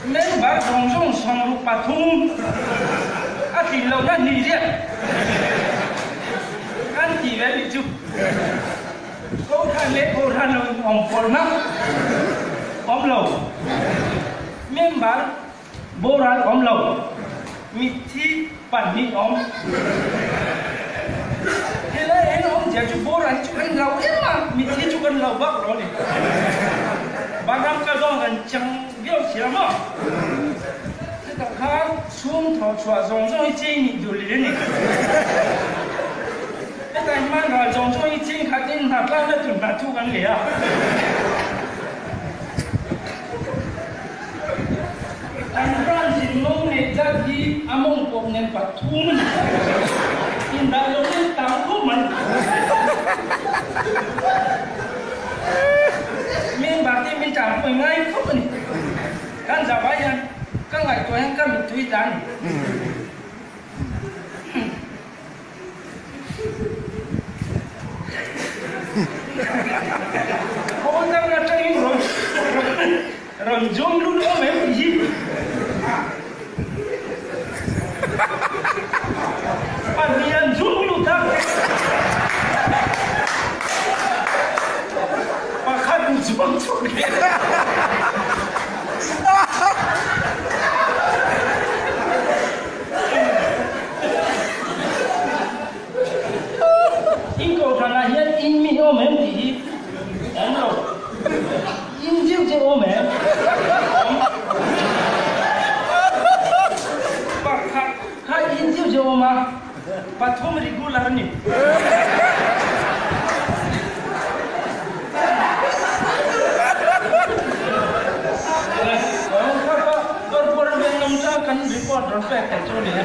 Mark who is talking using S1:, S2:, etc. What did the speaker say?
S1: Member zawng zawng 63 a tlin lohna hnih riat kan ti ve nih chu. Kohhran leh kohhran lo inawm pawlhna awm lo. Member boral awm lo. Mitthi pahnih awm. Helai ah hian awmzia chu boral hi chu kan lo em a, mitthi chu kan lo vak lo a ni. Vanram kal dawn kan chang viau sia maw? Chutah khan chhung thawh chhuah zawng zawng hi cheng nih duh leh a ni. Heta hman ral zawng zawng hi cheng khatin hna tlakna tur hna thu kan leh a. Kan branch in mawng neih zat hi a mawng pawp nen pathum a ni. Indah lo nen tam khawp mai. Member te min tanpui ngai khawp a ni. Kan zavai hian ka ngaihtuah hian ka mittui tla a ni. Khawl dang atangin rawn rawn zawm lut awm em tih hi pahnih an zawm lut a, pakhat an zawm chhuak leh. In kohhranah hian in mi awm em tih hi awm lo. In deuh deuh awm em? Awm. Pakhat kha in deuh deuh awm a, pathum regular a ni. Kan report rawn pek theih chu a ni e.